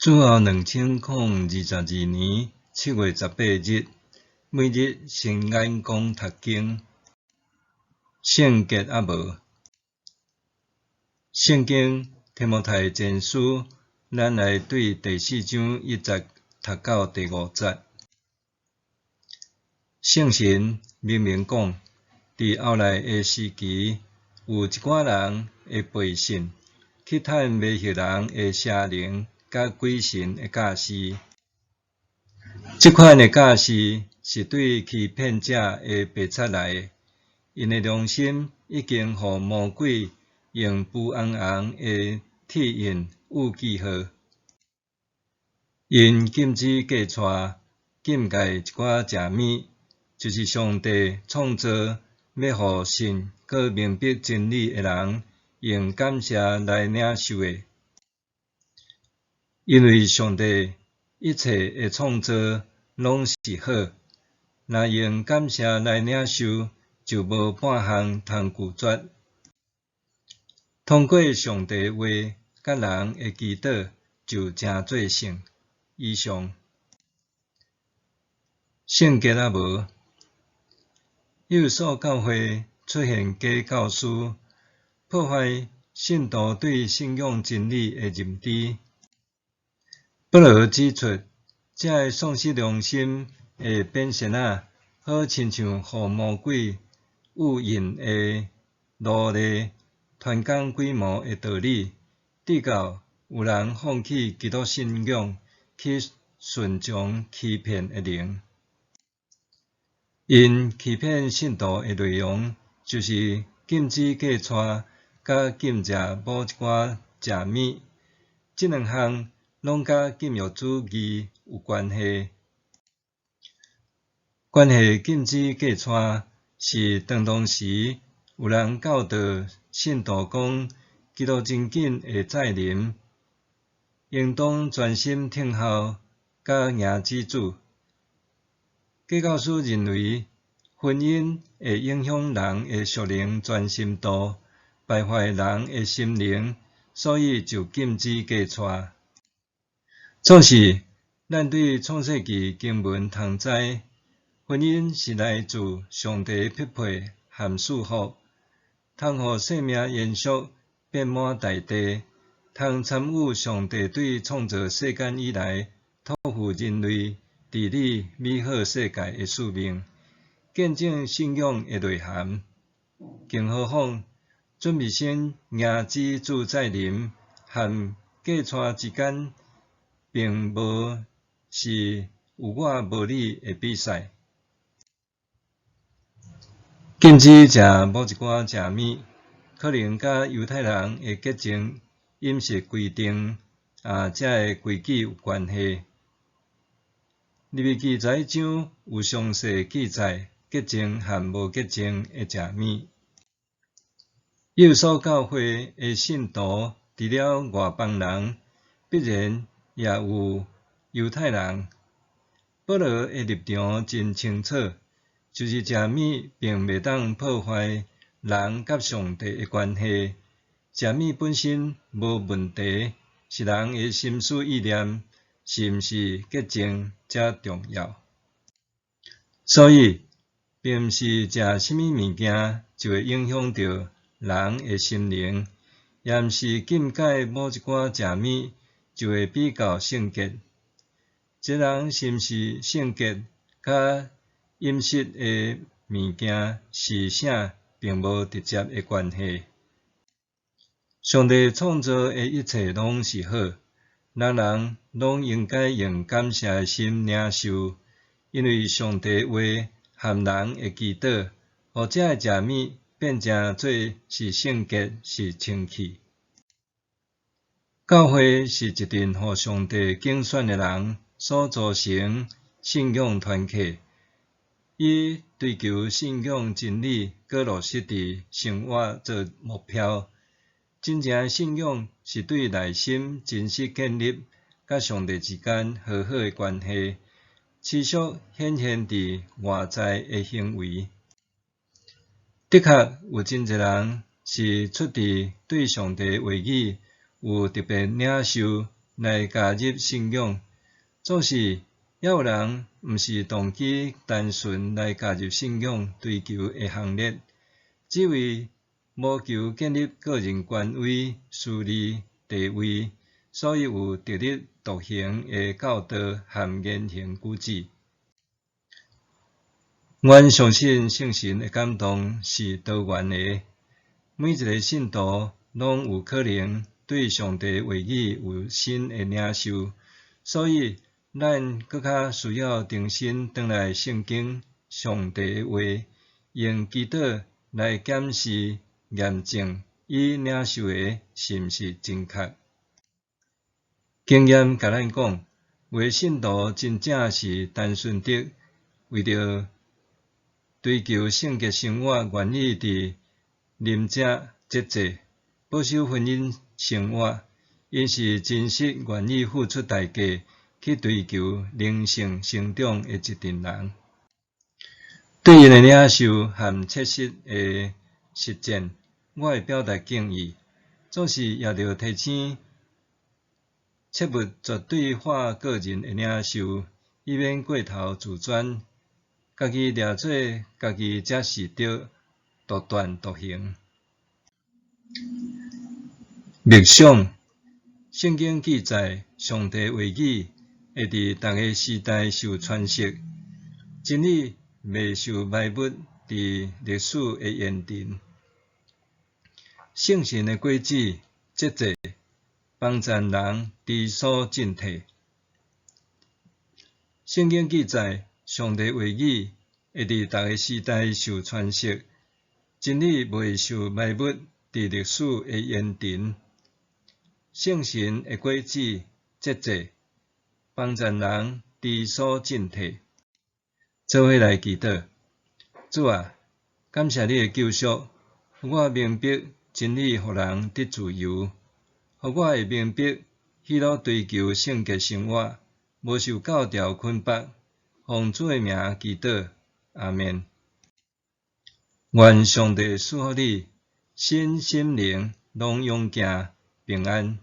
主後2022年7月18日，每日新眼光讀經，聖潔抑無？聖經提摩太前書，咱來對第四章一節讀到第五節。聖神明明講，佇後來的時期，有一寡人會背信，去趁迷惑人的邪靈佮鬼神的教示。這款的教示是對欺騙者的白賊來的，𪜶的良心已經予魔鬼用浡紅紅的鐵印有記號。𪜶禁止嫁娶，禁戒一寡食物，就是上帝創造欲予信閣明白真理的人用感謝來領受的。因為上帝一切的創造攏是好，若用感謝來領受，就無半項通拒絕。通過上帝話佮人的祈禱，就成做聖。以上。聖潔抑無？以弗所教會出現假教師，破壞信徒對信仰真理的認知。保羅指出，這个喪失良心的變仙仔，好親像予魔鬼誘引的奴隸，傳講鬼魔的道理，直到有人放棄基督信仰，去順從欺騙的靈。𪜶欺騙信徒的內容，就是禁止嫁娶，佮禁食某一寡食物，這兩項攏佮禁欲主義有關係。關係禁止嫁娶，是當當時有人教導信徒講，基督真緊會再臨，應當專心等候佮迎接主。假教師認為，婚姻會影響人的屬靈專心度，敗壞人的心靈，所以就禁止嫁娶。總是，咱對創世記經文通知，婚姻是來自上帝匹配和祝福，通予生命延續，遍滿大地，通參與上帝對創造世間以來託付人類治理美好世界的使命，見證信仰的內涵。更何況，準備先迎接主再臨和嫁娶之間，並無是有我無你的比賽。禁止食某一寡食物，可能佮猶太人的潔淨飲食規定啊，這个規矩有關係。利未記11章有詳細記載潔淨和無潔淨的食物。以弗所教會的信徒，除了外邦人，必然也有猶太人。保羅的立場真清楚，就是食物並袂當破壞人佮上帝的關係。食物本身無問題，是人的心思意念是毋是潔淨才重要。所以，並毋是食啥物物件就會影響著人的心靈，也毋是禁戒某一寡食物就會比較聖潔。一個人是毋是聖潔，佮飲食的物件是啥，並無直接的關係。上帝創造的一切攏是好，人人攏應該用感謝的心領受，因為上帝話和人的祈禱，予這个食物變成做是聖潔、是清氣。教會是一陣予上帝揀選的人所組成信仰團體，以追求信仰真理，閣落實佇生活做目標。真正的信仰是對內心真實建立佮上帝之間和好的關係，持續顯現佇外在的行為。的確有真濟人是出自對上帝話語有特別領受，來加入信仰，總是也有人毋是動機單純來加入信仰追求的行列，只為謀求建立個人權威、私利、地位，所以有特立獨行的教導和言行舉止。阮相信聖神的感動是多元的，每一个信徒攏有可能對上帝話語有新的領受，所以咱閣較需要重新轉來聖經上帝的話，用祈禱來檢視驗證已領受的是毋是正確。經驗共咱講，有的信徒真正是單純的為著追求聖潔生活，願意佇啉食節制，保守婚姻生活，𪜶是真實願意付出代價去追求靈性成長的一陣人。對𪜶的領受和切實的實踐，我會表達敬意。總是也著提醒，切勿絕對化個人的領受，以免過頭自尊，家己掠做家己才是對，獨斷獨行。默想，聖經記載，上帝話語會佇逐个時代受詮釋，真理袂受埋沒佇歷史的煙塵。聖神的果子節制，幫助人知所進退。聖經記載，上帝話語會佇逐个時代受詮釋，真理袂受埋沒佇歷史的煙塵。聖神的果子節制，幫助人知所進退。做伙來祈禱，主啊，感謝你的救贖，予我明白真理予人得自由，予我會明白喜樂追求聖潔生活，無受教條捆縛。奉主的名祈禱，阿們。願上帝賜福你，身心靈攏勇健平安。